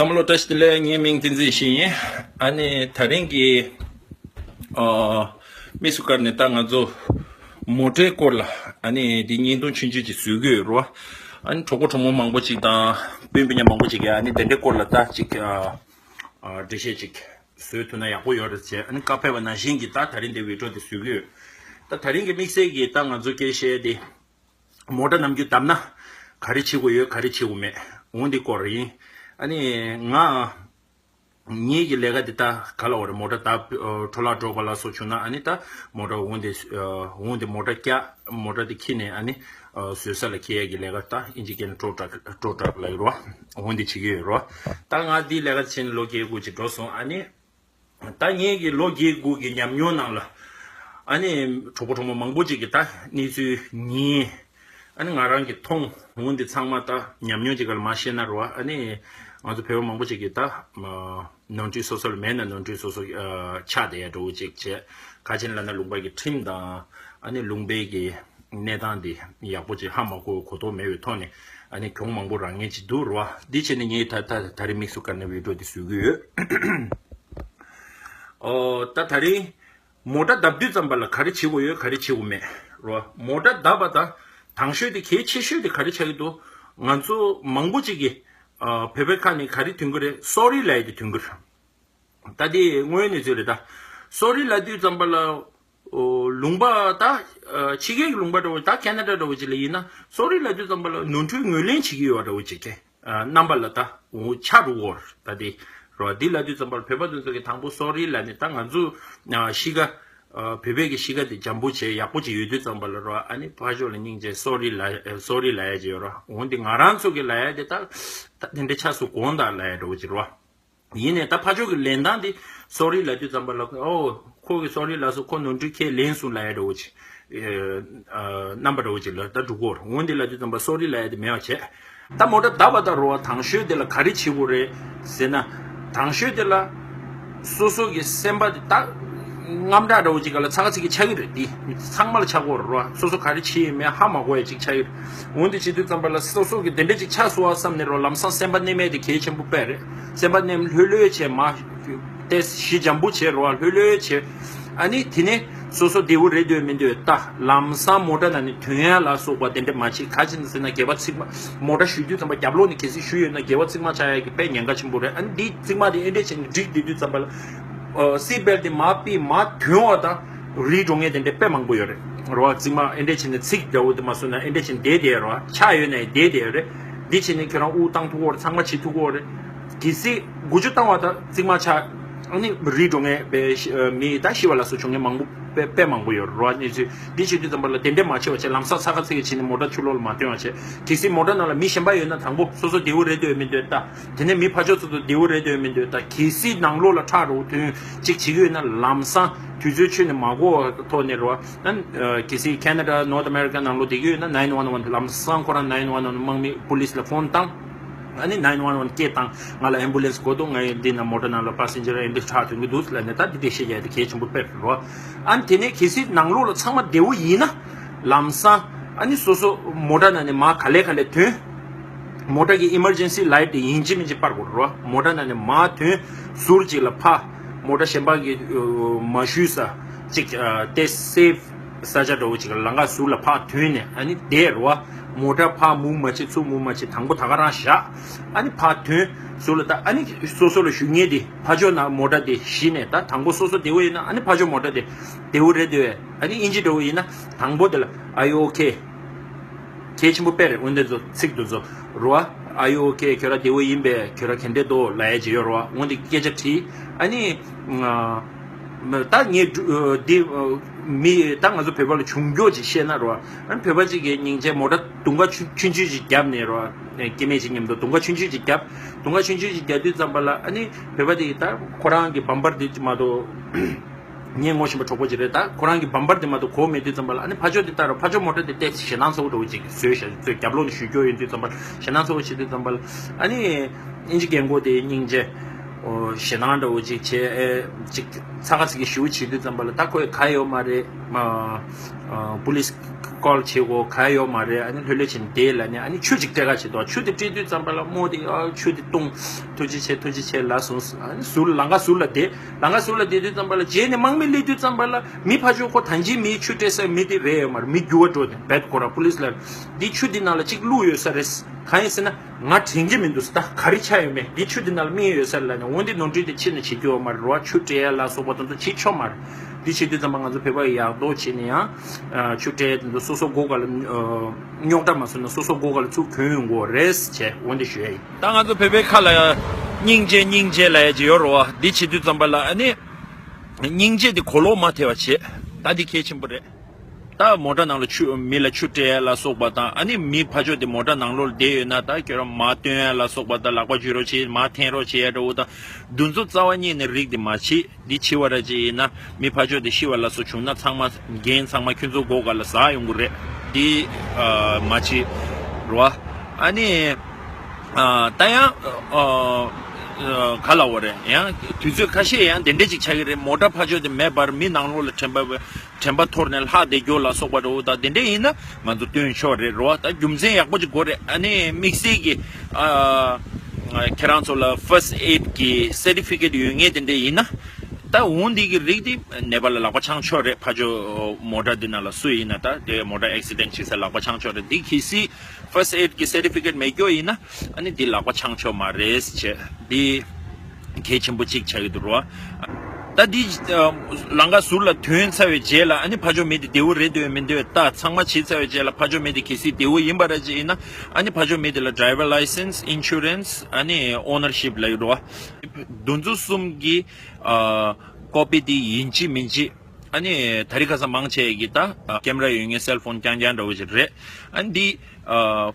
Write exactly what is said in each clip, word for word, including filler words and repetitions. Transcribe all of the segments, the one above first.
བསམ་བློ་བཀྲ་ཤིས་བདེ་ལེགས། ངའི་མིང་བསྟན་འཛིན་ཡེ་ཤེས་ཡིན། ཨ་ནི་དེ་རིང་གི་ཨ་དམིགས་སུ་བཀར་ནས་ད་ང་ཚོ་མོ་ཊའི་སྐོར་ལ་ཨ་ནི་འདི་བརྙན་ཐུང་ཆུང་ཆུང་ཅིག་བཟོ་གི་ཡོད་རེད་བ། ཨ་ནི་གྲོགས་པོ་གྲོགས་མོ་མང་པོ་ཅིག་དང་སྤུན་སྤུན་ཉེ་མང་པོ་ཅིག་གིས་ཨ་ནི་དེ་འདྲའི་སྐོར་ལ་ད་ཅིག་ཨ་ཨ་འགྲེལ་བཤད་ཅིག་བཟོས་ཐུབ་ན་ཡག་པོ་ཡོད་རེད་ཅེས་ཨ་ནི་བཀའ་ཕེབས་པ་ནང་བཞིན་གྱི་ད་དེ་རིང་འདི་བི་ཌི་ཡོ་འདི་བཟོ་གི་ཡོད། ད་དེ་རིང་གི་དམིགས་བསལ་གྱི་ད་ང་ཚོ་སྐད་བཤད་དེ། མོ་ཊ་ནམ་རྒྱུན་བརྡབ་ན་ག་རེ་བྱེད་དགོས་ཡོད་ག་རེ་བྱེད་དགོས་མེད་འོ་འདི་སྐོར་ཡིན། ཨ་ནི་ང་ངེད་ཀྱི་ལས་ཀ་འདི་ད་ག་ལ་འོ་རེད། མོ་ཊ་ད་འཕྲོ་བརླག་འགྲོ་བ་ལ་སོགས་བྱུང་ན་ཨ་ནི་ད་མོ་ཊ་འོ་འདི་འོ་འདི་མོ་ཊ་བཀྱག་མོ་ཊ་འདི་ཁྱེར་ནས་ཨ་ནི་བཟོ་ས་ལ་འཁྱེར་ཡས་ཀྱི་ལས་ཀ་ད་ཨིན་ཇི་སྐད་ནས་ཊོ་ཊྲག་ཊོ་ཊྲག་ལབ་ཡོད་རེད་བ། འོ་འདི་བྱེད་ཀྱི་ཡོད་རེད་བ། ད་ང་འདི་ལས་ཀ་བྱས་ནས་ལོ་བརྒྱད་དགུ་ཅིག་འགྲོ་སོང་། ཨ་ནི། ད་ངེད་ཀྱི་ལོ་བརྒྱད་དགུ་གི་ཉམས་མྱོང་ནང་ལ་ཨ་ནི་གྲོགས་པོ་གྲོགས་མོ་མང་པོ་ཅིག་གིས་ད་གནས་ཚུལ་ཉན། ཨ་ནི་ང་རང་གིས་མཐོང་འོ་འདི་ཚང་མ་ད་ཉམས་མྱོང་ཅིག་ག་ལ་མ་བཤད་ན་རེད་བ། ཨ་ནི་ང་ཚོ་བོད་པ་མང་པོ་ཅིག་གིས་ད་ནོར་འཁྲུལ་སོ་སོ་ལ་མེད་ན་ནོར་འཁྲུལ་སོ་སོ་ཆགས་བསྡད་ཡ་འདྲ་བོ་ཅིག་བྱས། ག་ཅི་ལབ་ན་ལུང་པ་གི་ཁྲིམས་དང་ཨ་ནི་ལུང་པའི་གི་གནས་སྟངས་འདི་ཡག་པོ་ཅིག་ཧ་མ་གོ་གོ་རྟོགས་མེད་པའི་ཐོག་ནས་ཨ་ནི་གྱོང་མང་པོ་རག་མཁན་ཅིག་འདུག་རེད་བ། འདི་བྱས་ནས་ངས་ད་ད་ད་རེས་དམིགས་སུ་བཀར་ནས་བི་ཌི་ཡོ་འདི་བཟོ་གི་ཡོད། ཨོ་ད་དེ་རིང་མོ་ཊ་བརྡབ་དུས་ཙམ་པ་ལ་ག་རེ་བྱེད་དགོས་ཡོད་ག་རེ་བྱེད་དགོས་མེད་རོ། མོ་ཊ་བརྡབ་པ་དང་དང་ཤོས་དེ་གལ་ཆེ་ཤོས་དེ་ག་རེ་ཆགས་ཀྱི་འདུག་ང་ཚོ་མང་པོ་ཅིག་གིས་ཨ་བོད་པའི་ཁ་ནས་ག་རེ་ཐོན་གི་རེད། སོ་རི་ལབ་ཡས་དེ་ཐོན་གི་རེད། ད་དེ་དངོས་ཡོད་གནས་ཚུལ་རེད་ད། སོ་རི་ལབ་དུས་ཙམ་པ་ལ་ཨོ་ལུང་པ་ད་ཨ་ཕྱི་རྒྱལ་གྱི་ལུང་པ་འདྲ་བོ་ད་ཁེ་ན་ཌ་འདྲ་བོ་ཅིག་ལ་ཡིན་ན་སོ་རི་ལབ་དུས་ཙམ་པ་ལ་ནོར་འཁྲུལ་ངོས་ལེན་བྱེད་ཀྱི་ཡོད་འདྲ་བོ་ཅིག་གི་ཨ་རྣམ་པ་ལ་ད་འོ་ཆགས་འགྲོ་གི་ཡོད་རེད། ད་དེ་རོ་འདི་ལབ་དུས་ཙམ་པར་བོད་པ་དེ་ཚོ་གིས་དང་པོ་སོ་རི་ལབ་ནས་ད་ང་ཚོ་ཨ་གཤིས་ཀ་ཨ་བོད་པའི་གི་གཤིས་ཀ་དེ་འཇམ་པོ་བྱས་ཡག་པོ་ཅིག་ཡོད་དུས་ཙམ་པ་ལ་རོ་ཨ་ནི་ཕར་ཕྱོགས་ལ་སྙིང་རྗེ་སོ་རི་ལབ་སོ་རི་ལབ་ཡ་ཅིག་ཡོད་རོ། འོ་འདི་ང་རང་ཚོ་གིས་ལབ་ཡ་དེ་ད་ད་དེ་འདྲ་ཆགས་སོང་དགོངས་དག་ལབ་ཡ་འདྲ་བོ་ཅིག་རོ། ཡིན་ནའི་ད་ཕར་ཕྱོགས་ཀྱི་ལེན་སྟངས་དེ་སོ་རི་ལབ་དུས་ཙམ་པ་ལ་ཨོ་ཁོ་གིས་སོ་རི་ལབ་སོང་ཁོ་ནོར་འཁྲུལ་ཁས་ལེན་སོང་ལབ་ཡ་འདྲ་བོ་ཅིག་ཨ་རྣམ་པ་འདྲ་བོ་ཅིག་ལ་ད་འགྲོ་གི་ཡོད་རེད། འོ་འདི་ལབ་དུས་ཙམ་པ་སོ་རི་ལབ་ཡ་དེ་མེད་པ་བྱས། ད་མོ་ཊ་བརྡབ་པ་དང་རོ་བ་དང་ཤོས་དེ་ལ་ག་རེ་བྱེད་དགོས་རེད་ཟེར་ན། དང་ཤོས་དེ་ལ་སོ་སོ་གི་སེམས་པ་དེ་ད་དངངས་སྐྲག་འདྲ་བོ་ཅིག་ག་ལ་ཚ་ག་ཚིག་གི་ཆགས་ཀྱི་རེད། དེ་ཚང་མ་ལ་ཆགས་ཀྱི་ཡོད་རེད་རོ། སོ་སོ་ག་རེ་བྱེད་ཡོད་མེད་ཧ་མ་གོ་ཡ་ཅིག་ཆགས་ཀྱི་རེད། འོ་འདི་བྱེད་དུས་ཙམ་པ་ལ་སོ་སོ་གི་དེ་འདྲ་ཅིག་ཆགས་སོང་བ་བསམ་ནས་རོ་ལམ་སང་སེམས་པ་མནན་མེད་དེ་གལ་ཆེན་པོ་དཔེ་རེད། སེམས་པ་མནན་ལྷོད་ལྷོད་བྱས་མ་ཏེ་ཞི་འཇམ་པོ་བྱས་རོ་ལྷོད་ལྷོད་བྱས། ཨ་ནི་དེ་ནས་སོ་སོ་བདེ་བོ་རེད་འདོད་མི་འདོད་ལྟ། ལམ་སང་མོ་ཊ་ནང་ནས་ཐོན་ཡ་ལ་སོགས་པ་དེ་འདྲ་མ་བྱེད། ག་ཅི་ཡིན་ཟེར་ན་སྒལ་པ་ཚིགས་མ་མོ་ཊ་གཞུས་དུས་ཙམ་པ་རྒྱབ་ལོགས་ནས་གལ་སྲིད་གཞུས་ཡོད་ན་སྒལ་པ་ཚིགས་མ་ཆགས་ཡ་གི་དཔེ་ཉེན་ཁ་ཆེན་པོ་རེད། ཨ་ནི་འདི་ཚིགས་མ་དེ་ཨེ་འདྲ་བྱས་ནས་འགྲིག་བསྡད་དུས་ཙམ་པ་ལ་ཨ་སིཊ་བེལ་དེ་མར་ཕུད་མར་ཐོན་བ་དང་རིལ་འགྲོ་མཁན་དེ་འདྲ་དཔེ་མང་པོ་ཡོད་རེད་རོ། ཚིགས་མ་ཨེ་འདྲ་བྱས་ནས་ཚིགས་འདྲ་བོ་དེ་མ་སོང་ན་ཨེ་འདྲ་བྱས་ནས་བསྡད་བསྡད་རོ། ཆགས་ཡོད་ན་ཡང་བསྡད་བསྡད་ཡོད་རེད། འདི་བྱས་ནས་ཁྱོད་རང་དབུགས་བཏང་ཐུབ་ཀྱི་ཡོད་རེད། ཚང་མ་བྱེད་ཐུབ་ཀྱི་ཡོད་རེད། གལ་སྲིད་འགུལ་སྐྱོད་བཏང་བ་དང་རྩིག་མ་ཆག་ཨ་ནི་རིལ་འགྲོ་མཁན་པའི་ཤི་ཨ་མི་ད་ཤི་བ་ལ་སོགས་བྱུང་མཁན་མང་པོ་དཔེ་དཔེ་མང་པོ་ཡོད་རེད་རོ། གནས་ཚུལ་འདི་བྱེད་དུས་ཙམ་པ་ལ་དེ་འདྲས་མ་བྱེད་པ་བྱས་ལམ་སང་ཚ་ཁ་ཚིག་གིས་བྱས་ནས་མོ་ཊ་ཕྱི་ལོགས་ལ་མ་ཐོན་པ་བྱས། གལ་སྲིད་མོ་ཊ་ནང་ལ་མི་གཞན་པ་ཡོད་ན་དང་པོ་སོ་སོ་བདེ་བོ་རེད་འདོད་མི་འདོད་ལྟ། དེ་ནས་མི་ཕར་ཕྱོགས་ཚོ་དང་བདེ་བོ་རེད་འདོད་མི་འདོད་ལྟ། གལ་སྲིད་ནང་ལོགས་ལ་ཁྲག་འགྲོ་ཐོན་ཅིག་བྱེད་ཀྱི་ཡོད་ན་ལམ་སང་དུས་ཚོད་ཁྱོན་ནས་མ་འགོར་བ་ཐོག་ནས་རོ། ཨ་ནི་གལ་སྲིད་ཁེ་ན་ཌ་North America་ནང་ལོགས་བསྡད་ཀྱི་ཡོད་ན་nine one one ལམ་སང་ཁོ་རང་nine one one དམག་མི་police ལ་ཕོན་བཏང་། ཨ་ནི་nine one one སྐད་བཏང་ང་ལ་ambulance་དགོས་འདུག་ང་འདི་ན་མོ་ཊ་ནང་ལ་passenger་ཨེ་འདི་ཁྲག་ཐོན་གྱི་འདུག་ལབ་ནས་ད་འདི་འདྲས་བཤད་རྒྱུ་དེ་གལ་ཆེན་པོ་དཔེ་རེད་རོ། ཨ་ནི་དེ་ནས་གལ་སྲིད་ནང་ལོགས་ལ་ཚང་མ་བདེ་བོ་ཡིན་ན་ལམ་སང་ཨ་ནི་སོ་སོ་མོ་ཊ་ནང་ནས་མར་ག་ལེ་ག་ལེ་ཐོན། མོ་ཊ་གི་emergency light་དེ་ཡིན་གཅིག་མིན་གཅིག་སྤར་དགོས་རེད་རོ། མོ་ཊ་ནང་ནས་མར་ཐོན་ཟུར་གཅིག་ལ་ཕར་མོ་ཊ་གཞན་པ་གི་མ་གཞུས་ས་གཅིག་དེ་safe ས་ཆ་འདྲ་བོ་ཅིག་ལ་ལམ་ཁ་ཟུར་ལ་ཕར་ཐོན་ནས་ཨ་ནི་བསྡད་རོ། མོ་ཊ་ཕར་move་མ་བྱེད་ཚུར་move མ་བྱེད་དང་པོ་ད་ག་རང་བཞག་ཨ་ནི་ཕར་ཐོན་ཟུར་ལ་ད་ཨ་ནི་སོ་སོ་ལ་གཞུ་མཁན་དེ་ཕར་ཕྱོགས་ན་མོ་ཊ་དེ་གཞི་ནས་ད་དང་པོ་སོ་སོ་བདེ་བོ་ཡིན་ན་ཨ་ནི་ཕར་ཕྱོགས་མོ་ཊ་དེ་བདེ་བོ་རེད་འདོད། ཨ་ནི་ཨིན་ཇི་འདྲ་བོ་ཡིན་ན་དང་པོ་དེ་ལ are you okay གལ་ཆེན་པོ་དཔེ་རེད། འོན་ཏེ་ཚོ་ཚིག་འདུག་ཚོ་རོ། Are you okay ཁྱོད་རང་བདེ་བོ་ཡིན་པས། ཁྱོད་རང་ག་འདྲས་འདུག་ལབ་ཡ་ཅིག་ཡོད་རོ། འོན་ཏེ་སྐད་ཆ་དྲིས་ཨ་ནི། ད་ངས་འདི་མི་ད་ང་ཚོ་བོད་པ་ལ་བྱུང་རྒྱུ་ཅིག་བཤད་ན་རོ། ཨ་ནི་བོད་པ་ཅིག་གིས་སྙིང་རྗེ་མོ་ཊ་དུང་ཁ་ཆུང་ཆུང་ཅིག་བརྒྱབ་ནས་རོ། སྐྱེ་དམན་ཅིག་མཉམ་དུ་དུང་ཁ་ཆུང་ཆུང་ཅིག་བརྒྱབ། དུང་ཁ་ཆུང་ཆུང་ཅིག་བརྒྱབ་དུས་ཙམ་པ་ལ་ཨ་ནི་བོད་པ་དེ་ད་ཁོ་རང་གི་བམ་པར་དེ་མ་གཏོགས། ངས་ངོ་ཤེས་པ་གྲོགས་པོ་ཅིག་རེད། ད་ཁོ་རང་གི་བམ་པར་དེ་མ་གཏོགས་གོ་མེད་དུས་ཙམ་པ་ལ་ཨ་ནི་ཕར་ཕྱོགས་དེ་ལྟར་ཕར་ཕྱོགས་མོ་ཊ་དེ་ཏོག་ཙམ་ཞེད་སྣང་ཚ་པོ་འདྲ་བོ་ཅིག་བཟོས་ཤག་ཚོས་རྒྱབ་ལོགས་ནས་གཞུ་སྐྱོར་ཡོང་དུས་ཙམ་པ་ཞེད་སྣང་ཚ་པོ་བྱེད་དུས་ཙམ་པ་ལ་ཨ་ནི་ཨིན་ཇི་རྒན་གོག་དེ་སྙིང་རྗེ་ ཞེད་སྣང་འདྲ་བོ་ཅིག་བྱས། ཨེ་ཅིག་ཚ་ག་ཚི་གི་ཞུ་བྱེད་དུས་ཙམ་པ་ལ་ད་ཁོས་ག་ཡོད་མ་རེད། ཨ་ཨ་པུ་ལིས་ཀོལ་བྱེད་དགོས་ག་ཡོད་མ་རེད། ཨ་ནི་ལྷོད་ལྷོད་བྱས་ནས་བསྡད་ལབ་ནས། ཨ་ནི་ཆུ་ཅིག་སྤྲད་ག་བྱེད་དོ། ཆུ་དེ་སྤྲད་དུས་ཙམ་པ་ལ་རྨོ་དེ་ཨ་ཆུ་དེ་བཏུང་། ཐུགས་རྗེ་ཆེ་ཐུགས་རྗེ་ཆེ་ལབ་སོང་། ཨ་ནི་ཟུར་ལམ་ཁ་ཟུར་ལ་བསྡད། ལམ་ཁ་ཟུར་ལ་བསྡད་དུས་ཙམ་པ་ལ་རྗེས་ནས་དམག་མི་སླེབས་དུས་ཙམ་པ་ལ་མི་ཕར་ཕྱོགས་ཁོ་ཐང་ཆེན་མི་ཆུ་སྤྲད་ས་མི་དེ་རེད་ཡོད་མ་རེད། མི་འགྱུར་བ་འགྲོ་དེ་བེད་ཁོ་ར་པུ་ལིས་ལ་འདི་ཆུ་འདི་ནང་ལ་ཅིག་བླུགས་ཡོད་ས་རེད། གང་ཡིན་ཟེར་ན། ང་དྲན་གྱི་མི་འདུག་ད་ག་རེ་ཆགས་ཡོད་མེད། འདི་ཆུ་འདི་ནང་ལ་སྨིན་ཡོད་ས་ལ་ནི་འོན་ཏེ་ནོར་འཁྲུལ་དེ་ཕྱི་ནས་བྱེད་རྒྱུ་ཡོད་མ་རེད་རོ། ཆུ་སྤྲད་ཡ་ལ་སོགས་པ་དེ་ཚོ་བྱེད་ཆོག་མ་རེད། འདི་བྱེད་དུས་ཙམ་པ་ང་ཚོ་བོད་པ་ཡག་མདོག་བྱས་ནས་ཡང་ཆུ་སྤྲད་ཡ་དེ་ཚོ་སོ་སོ་སྒོ་ག་ལ་རྙོག་དྲ་མ་བཟོ་ན་སོ་སོ་སྒོ་ག་ལ་ཚུར་གྱོན་ཡོང་དགོས་རེད་ཅེས་འོན་ཏེ་ཞུ་ཡ་ཡིན། ད་ང་ཚོ་བོད་པའི་ཁ་ལ་ཡ་སྙིང་རྗེ་སྙིང་རྗེ་ལབ་ཡ་ཅིག་ཡོད་རེད་བ། འདི་བྱེད་དུས་ཙམ་པ་ལ་ཨ་ནི་སྙིང་རྗེ་དེ་གོ་ལོག་མ་ཐེབས་པ་བྱེད། ད་འདི་གལ་ཆེན་པོ་རེད། ད་མོ་ཊ་ནང་ལ་ཆུ་མི་ལ་ཆུ་སྤྲད་ཡ་ལ་སོགས་པ་དང་ཨ་ནི་མི་ཕར་ཕྱོགས་དེ་མོ་ཊ་ནང་ལོགས་ལ་བསྡད་ཡོད་ན་ད་ཁྱོད་རང་མར་བཏོན་ཡ་ལ་སོགས་པ་དང་ལག་པ་འཇུ་རོགས་བྱེད་མར་འཐེན་རོགས་བྱེད་ཡ་འདྲ་བོ་དང་འདི་ཚོ་རྩ་བ་ཉིད་ནས་རིགས་དེ་མ་བྱེད། འདི་བྱེད་པ་ར་ཅིག་ཡིན་ན་མི་ཕར་ཕྱོགས་དེ་ཤི་བ་ལ་སོགས་བྱུང་ན་ཚང་མ་འགན་ཚང་མ་ཁྱོད་ཚོ་མགོ་སྒང་ལ་ཟག་ཡོང་གི་རེད། འདི་ཨ་མ་བྱེད་རོ། ཨ་ནི་ཨ་ད་ཡང་ཨ་ཨ་ག་ལ་བ་རེད། ཡང་དུས་ཚོད་ཁ་ཤས་ཡང་དེ་འདྲས་ཅིག་ཆགས་ཀྱི་རེད། མོ་ཊ་ཕར་ཕྱོགས་དེ་མེད་པར་མི་ནང་ལོགས་ལ་དྲན་པ་དྲན་པ་འཐོར་ནས་ལྷག་བསྡད་རྒྱུ་ལ་སོགས་པ་རེད། ད་དེ་འདྲས་ཡིན་ན་ང་ཚོ་བཏོན་ཆོག་རེད་རོ། ད་རྒྱུ་མཚན་ཡག་པོ་ཅིག་དགོས་རེད། ཨ་ནི་དམིགས་བསལ་གྱི་ཨ་ཁྱེད་རང་ཚོ་ལ་first aid་གི་certificate་ཡོད་མཁན་དེ་འདྲས་ཡིན་ན། ད་འོང་འདི་གི་རིགས་འདི་ནད་པ་ལ་ལག་པ་འཆང་ཆོག་རེད། ཕར་ཕྱོགས་མོ་ཊ་འདི་ནང་ལ་སུ་ཡིན་ན་ད་དེ་མོ་ཊ་accident་བྱེད་ས་ལག་པ་འཆང་ཆོག་རེད། འདི་གལ་སྲིད་first aid་གི་certificate་མེད་རྒྱུ་ཡིན་ན་ཨ་ནི་འདི་ལག་པ་འཆང་ཆོག་མ་རེད་ཅེས་འདི་གལ་ཆེན་པོ་གཅིག་ཆགས་ཀྱི་འདུག་རོ། ད་འདི་ལམ་ཁ་ཟུར་ལ་ཐོན་ཚར་བའི་རྗེས་ལ་ཨ་ནི་ཕར་ཕྱོགས་མི་དེ་བདེ་བོ་རེད་འདུག་མི་འདུག་ད་ཚང་མ་བྱེད་ཚར་བའི་རྗེས་ལ་ཕར་ཕྱོགས་མི་དེ་གལ་སྲིད་བདེ་བོ་ཡིན་པ་ར་ཅིག་ཡིན་ན་ཨ་ནི་ཕར་ཕྱོགས་མི་དེ་ལ་driver license, insurance་ཨ་ནི་ownership་ལབ་ཀྱི་འདུག་རོ། འདི་ཚོ་གསུམ་གྱི་ཨ་ཀོ་པི་དེ་ཡིན་གཅིག་མིན་གཅིག་ཨ་ནི་དེ་རིང་ཁ་སང་མང་ཆེ་གི་ད་ཀེམ་ར་ཡོད་མཁན་སེལ་ཕོན་རྐྱང་རྐྱང་འདྲ་བོ་ཞིག་རེད། ཨ་ནི་འདི་ཨ་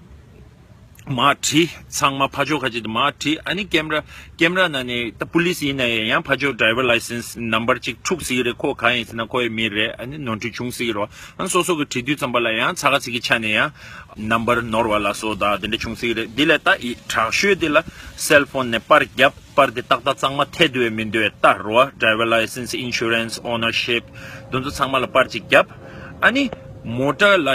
མར་བྲིས། ཚང་མ་ཕར་ཕྱོགས་ཁ་ཅིག་ཏུ་མར་བྲིས། ཨ་ནི་ཀེམ་ར་ཀེམ་ར་ནང་ནས་ད་པུ་ལིས་ཡིན་ན་ཡང་ཕར་ཕྱོགས་driver license་number་གཅིག་འཁྲུག་སྲིད་རེད། ཁོ་གང་ཡིན་ཟེར་ན་ཁོའི་མི་རེད། ཨ་ནི་ནོར་འཁྲུལ་བྱུང་སྲིད་རོ། ཨ་ནི་སོ་སོ་གི་བྲིས་དུས་ཙམ་པ་ལ་ཡང་ཚ་ག་ཚི་གི་ཆ་ནས་ཡང་number་ནོར་བ་ལ་སོགས་དང་དེ་འདྲ་བྱུང་སྲིད་རེད། འདི་ལ་ད་ཡི་དྲག་ཤོས་འདི་ལ་སེལ་ཕོན་ནས་པར་བརྒྱབ། པར་དེ་ཏག་ཏག་གཙང་མ་ཐེ་འདུག་བས་མི་འདུག་བས་ལྟ་རོ། driver license, insurance, ownership་དེ་ཚོ་ཚང་མ་ལ་པར་གཅིག་བརྒྱབ། ཨ་ནི་མོ་ཊ་ལ་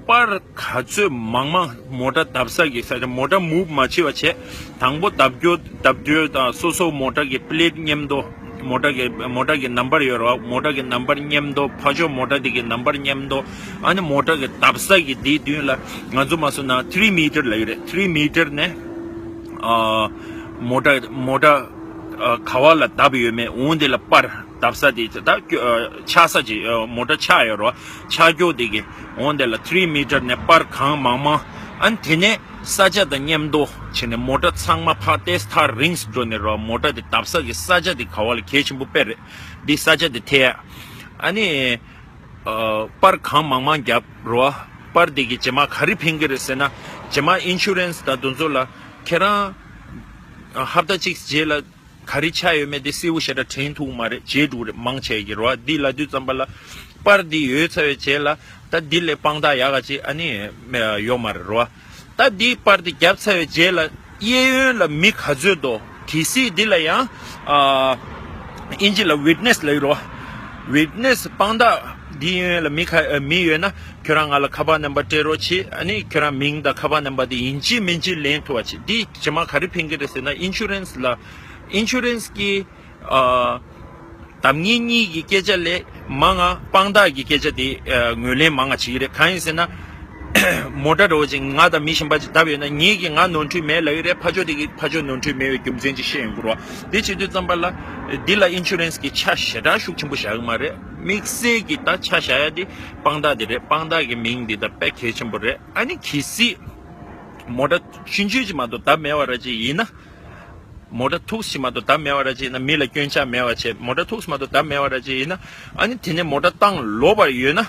པར་ག་ཚོད་མང་མང་མོ་ཊ་བརྡབ་ས་གི་ས་ཆ་མོ་ཊ་move་མ་བྱེད་པ་བྱས། དང་པོ་བརྡབ་རྒྱུ་བརྡབ་རྒྱུ་དང་སོ་སོ་མོ་ཊ་གི་plate་མཉམ་དུ་མོ་ཊ་གི་མོ་ཊ་གི་number་ཡོད་རོ། མོ་ཊ་གི་number་མཉམ་དུ་ཕར་ཕྱོགས་མོ་ཊ་དེ་གི་number་མཉམ་དུ་ཨ་ནི་མོ་ཊ་གི་བརྡབ་ས་གི་དེའི་མདུན་ལ་ང་ཚོ་མ་སོང་ན་three meter་ལབ་ཀྱི་རེད། three meter་ནས་ཨ་མོ་ཊ་མོ་ཊ་ཨ་ག་བ་ལ་བརྡབས་ཡོད་མེད་འོང་དེ་ལ་པར་བརྡབས་ས་དེ་ད་ཨ་ཆགས་ས་ཅིག་ཨ་མོ་ཊ་ཆགས་ཡོད་རོ། ཆགས་རྒྱུ་དེ་གི་འོང་དེ་ལ་three meter་ནས་པར་གང་མང་མང་ཨ་ནི་དེ་ནས་ས་ཆ་དང་མཉམ་དུ་བྱས་ནས་མོ་ཊ་ཚང་མ་ཕར་ཏེས་ཐག་རིང་སུ་འགྲོ་ནས་རོ། མོ་ཊ་དེ་བརྡབས་ས་གི་ས་ཆ་དེ་ག་བ་ལ་གལ་ཆེན་པོ་དཔེ་རེད། འདི་ས་ཆ་དེ་ཐད་ཨ་ནི། ཨ་པར་གང་མང་མང་བརྒྱབ་རོ། པར་འདི་གི་རྗེས་མ་ག་རེ་ཕན་གི་རེད་ཟེར་ན། རྗེས་མ་insurance་དང་དེ་ཚོ་ལ་ཁྱེད་རང་ཨ་ཧབ་ཏ་གཅིག་རྗེས་ལ་ག་རེ་ཆགས་ཡོད་མེད་དེ་གསལ་པོ་ཞེ་དྲག་དྲན་ཐུབ་མ་རེད། བརྗེད་འགྲོ་གི་རེད་མང་ཆེ་གི་རོ། འདི་ལབ་དུས་ཙམ་པ་ལ་པར་འདི་ཡོད་ཚར་བའི་རྗེས་ལ་ད་འདི་ལས་དཔང་རྟགས་ཡག་ག་ཅིག་ཨ་ནི་ཡོད་མ་རེད་རོ། ད་འདིའི་པར་འདི་བརྒྱབ་ཚར་བའི་རྗེས་ལ་གཡས་གཡོན་ལ་མི་ག་ཚོད་འདུག་གལ་སྲིད་འདི་ལ་ཡང་ཨ་ཨིན་ཇི་ལ་witness་ལབ་ཀྱི་རེད་བ། witness་དཔང་རྟགས་འདི་གཡས་གཡོན་ལ་མི་ག་ཨ་མི་ཡོད་ན་ཁྱོད་རང་ང་ལ་ཁ་པར་ནམ་པར་སྤྲད་རོགས་བྱེད། ཨ་ནི་ཁྱོད་རང་མིང་དང་ཁ་པར་ནམ་པར་འདི་ཡིན་གཅིག་མིན་གཅིག་ལེན་ཐུབ་པ་བྱེད། འདི་རྗེས་མ་ག་རེ་ཕན་གི་རེད་ཟེར་ན་insurance་ལ་insurance་གི་ཨ་གདམ་ངན་གཉིས་ཀྱི་སྐད་ཆ་ལས་མང་ང་དཔང་རྟགས་ཀྱི་སྐད་ཆ་དེ་ཨ་ངོས་ལེན་མང་ང་བྱེད་ཀྱི་རེད། གང་ཡིན་ཟེར་ན་མོ་ཊ་འདྲ་བོ་ཅིག་ང་དང་མི་གཞན་པ་ཅིག་བརྡབས་ཡོད་ན་ངེད་ཀྱིས་ང་ནོར་འཁྲུལ་མེད་ལབ་ཀྱི་རེད། ཕར་ཕྱོགས་དེ་གིས་ཕར་ཕྱོགས་ནོར་འཁྲུལ་མེད་པའི་རྒྱུ་མཚན་ཅིག་བཤད་ཡོང་གི་རེད་བ། དེ་བྱེད་དུས་ཙམ་པ་ལ་འདི་ལ་insurance་གི་ཆ་ཞེ་དྲག་ཤུགས་ཆེན་པོ་བཞག་གི་མ་རེད། དམིགས་བསལ་གྱི་ད་ཆ་བཞག་ཡ་དེ་དཔང་རྟགས་དེ་རེད། དཔང་རྟགས་ཀྱི་མིང་འདི་ད་དཔེ་གལ་ཆེན་པོ་རེད། ཨ་ནི་གལ་སྲིད་མོ་ཊ་ཆུང་ཆུང་ཅིག་མ་གཏོགས་བརྡབས་མེད་པ་ར་ཅིག་ཡིན་ན། མོ་ཊ་ཐུགས་ཤིག་མ་གཏོགས་བརྡབས་མེད་པ་ར་ཅིག་ཡིན་ན། མི་ལ་སྐྱོན་ཆ་མེད་པ་བྱས་མོ་ཊ་ཐུགས་ཤིག་མ་གཏོགས་བརྡབས་མེད་པ་ར་ཅིག་ཡིན་ན། ཨ་ནི་དེ་ནས་མོ་ཊ་བཏང་ལོག་པར་ཡོད་ན།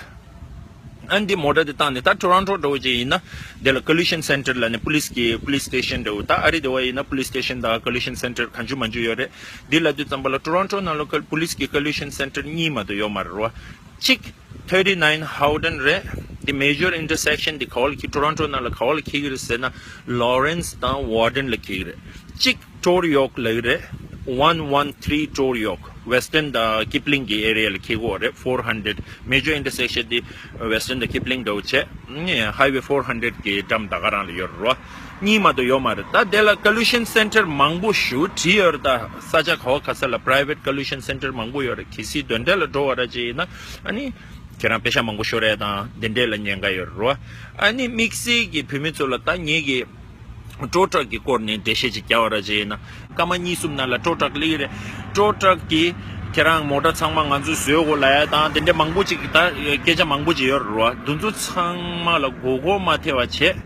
ཨ་ནི་འདི་མོ་ཊ་དེ་བཏང་ནས་ད་ཊོ་རོན་ཊོ་འདྲ་བོ་ཅིག་ཡིན་ན། དེ་ལ་collision center་ལ་ནི་པུ་ལིས་ཀྱི་པུ་ལིས་སི་ཊེ་ཤན་འདྲ་བོ། ད་ཨ་རི་དེ་བ་ཡིན་ན་པུ་ལིས་སི་ཊེ་ཤན་དང་collision center་གང་བྱུང་མང་བྱུང་ཡོད་རེད། འདི་ལབ་དུས་ཙམ་པ་ལ་ཊོ་རོན་ཊོ་ནང་ལ་པུ་ལིས་ཀྱི་collision center་གཉིས་མ་གཏོགས་ཡོད་མ་རེད་བ། གཅིག thirty nine Howden་རེད། འདི་major intersection་འདི་ག་བ་ལ་འཁེལ། ཊོ་རོན་ཊོ་ནང་ལ་ག་བ་ལ་འཁེལ་གྱི་རེད་ཟེར་ན་Lawrence་དང་Warden་ལ་འཁེལ་གྱི་རེད། གཅིག་Torrey York་ལབ་ཀྱི་རེད། one one three Tor York, Western དང་Kipling གི་area ལ་འཁེལ་གྱི་ཡོད་རེད། four hundred major intersection དེ་Western དང་Kipling འདྲ་བོ་བྱས། Highway four hundred གི་འགྲམ་ད་ག་རང་ལ་ཡོད་རེད་རོ། གཉིས་མ་གཏོགས་ཡོད་མ་རེད། ད་དེ་ལ་collision center མང་པོ་ཞིག་བྲིས་ཡོད་རེད། ད་ས་ཆ་ག་བ་ག་ས་ལ་private collision center མང་པོ་ཡོད་རེད། གལ་སྲིད་དེ་འདྲ་ལ་འགྲོ་བ་ར་ཅིག་ཡིན་ན་ཨ་ནི་ཁྱེད་རང་པེ་ཤ་མང་པོ་ཤོར་ཡ་དང་དེ་འདྲ་ལ་ཉེན་ཁ་ཡོད་རེད་རོ། ཨ་ནི་དམིགས་བསལ་གྱི་བོད་མི་ཚོ་ལ་ད་ངེད་ཀྱི་Tow truck གི་སྐོར་ནས་འགྲེལ་བཤད་ཅིག་རྒྱག་པ་ར་ཅིག་ཡིན་ན། སྐར་མ་གཉིས་གསུམ་ནང་ལ་Tow truck སླེབས་ཀྱི་རེད། Tow truck གིས་ཁྱེད་རང་མོ་ཊ་ཚང་མ་ང་ཚོས་བཟོས་དགོས་ལབ་ཡ་དང་དེ་འདྲ་མང་པོ་ཅིག་ད་སྐད་ཆ་མང་པོ་ཅིག་ཡོད་རེད་རོ། དེ་ཚོ་ཚང་མ་ལ་མགོ་སྐོར་མ་ཐེབས་པ་བྱས།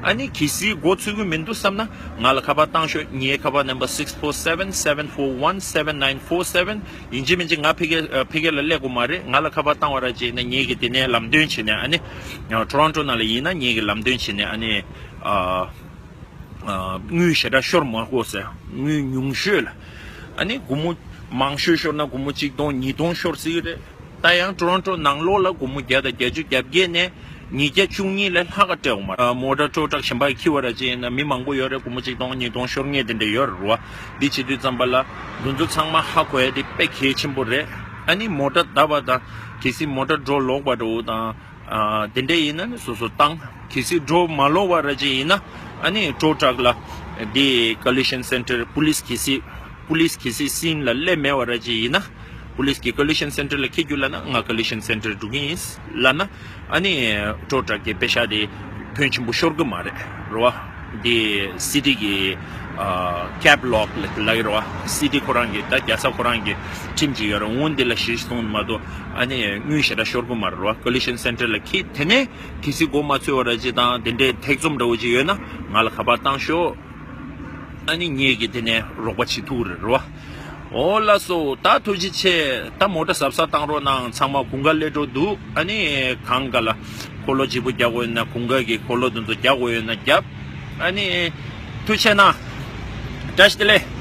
ཨ་ནི་གལ་སྲིད་མགོ་ཚོད་ཀྱི་མི་འདུག་བསམ་ན་ང་ལ་ཁ་པར་བཏང་ཤོག་ངའི་ཁ་པར་ནམ་བར་six four seven seven four one seven nine four seven ཡིན་གཅིག་མིན་གཅིག་ང་ཕ་གི་ཨ་ཕ་གི་ལ་སླེབས་དགོས་མ་རེད། ང་ལ་ཁ་པར་བཏང་བ་ར་ཅིག་ཡིན་ན་ངེད་ཀྱིས་དེ་ནས་ལམ་སྟོན་བྱས་ནས་ཨ་ནི་Toronto ནང་ལ་ཡིན་ན་ངེད་ཀྱིས་ལམ་སྟོན་བྱས་ནས་ཨ་ནི་ཨ། ཨ། དངུལ་ཞེ་དྲག་ཤོར་མ་དགོས་ཟེར། དངུལ་ཉུང་ཤོས་ལ། ཨ་ནི་སྒོར་མོ་མང་ཤོས་ཤོར་ན་སྒོར་མོ་གཅིག་སྟོང་ཉིས་སྟོང་ཤོར་སྲིད་ཀྱི་རེད། ད་ཡང་Toronto ནང་ལོགས་ལ་སྒོར་མོ་བརྒྱ་དང་བརྒྱད་ཅུ་གྱ་བརྒྱད་ནས་ཉིས་བརྒྱ་བཅུ་གཉིས་ལས་ལྷག་ག་སྤྲད་འོང་མ་རེད། མོ་ཊ་Tow truck གཞན་པ་འཁྱེར་བ་ར་ཅིག་ཡིན་ན་མི་མང་པོ་ཡོད་རེད། སྒོར་མོ་གཅིག་སྟོང་ཉིས་སྟོང་ཤོར་མཁན་དེ་འདྲ་ཡོད་རེད་བ། འདི་བྱེད་དུས་ཙམ་པ་ལ་འདི་ཚོ་ཚང་མ་ཧ་གོ་ཡ་དེ་དཔེ་གལ་ཆེན་པོ་རེད། ཨ་ནི་མོ་ཊ་བརྡབས་པ་དང་གལ་སྲིད་མོ་ཊ་འགྲོ་ལོག་པ་འདྲ་བོ་དང་། ཨ། དེ་འདྲ་ཡིན་ན་ནི་སོ་སོ་བཏང་། གལ་སྲིད་འགྲོ་མ་ལོག་པ་ར་ཅིག་ཡིན་ན་ཨ་ནི་Tow truck ལ་འདི་collision center police གལ་སྲིད་police གལ་སྲིད་scene ལ་སླེབས་མེད་པ་ར་ཅིག་ཡིན་ན་police གིས་collision center ལ་འཁྱེར་རྒྱུ་ལབ་ན་ང་collision center འགྲོ་གི་ཡིན་ལབ་ན་ཨ་ནི་Tow truck གི་པེ་ཤ་དེ་ཕོན་ཆེན་པོ་ཤོར་གི་མ་རེད་རེད་བ། འདི་city གི་ཨ་cab log ལ་ལབ་ཀྱི་རེད་བ། city ཁོ་རང་གི་ད་རྒྱལ་ས་ཁོ་རང་གི་ཁྲིམས་ཅིག་ཡོད་རེད། འོ་འདི་ལ་གཞི་བཟུང་མ་གཏོགས་ཨ་ནི་དངུལ་ཞེ་དྲག་ཤོར་གི་མ་རེད་རེད་བ། collision center ལ་འཁྱེར་དེ་ནས་གལ་སྲིད་མགོ་མ་ཚོས་པ་ར་ཅིག་དང་དེ་འདྲའི་ཐེ་ཚོམ་འདྲ་བོ་ཅིག་ཡོད་ན་ང་ལ་ཁ་པར་བཏང་ཤོག་ཨ་ནི་ངེད་ཀྱིས་དེ་ནས་རོགས་པ་བྱེད་ཐུབ་རེད་རེད་བ། འོ་ལགས་སོ། ད་ཐུགས་རྗེ་ཆེ། ད་མོ་ཊ་གཟབ་གཟབ་བཏང་རོགས་གནང་། ཚང་མ་དགུན་ཁ་སླེབས་འགྲོ་འདུག་ཨ་ནི་གང་ག་ལ་འཁོར་ལོ་ལྗིད་པོ་རྒྱག་དགོས་ཡོད་ན་དགུན་ཁ་གི་འཁོར་ལོ་དེ་ཚོ་རྒྱག་དགོས་ཡོད་ན་རྒྱབ། ཨ་ནི་ཐུགས་རྗེ་ཆེ་གནང་། བཀྲ་ཤིས་བདེ་ལེགས།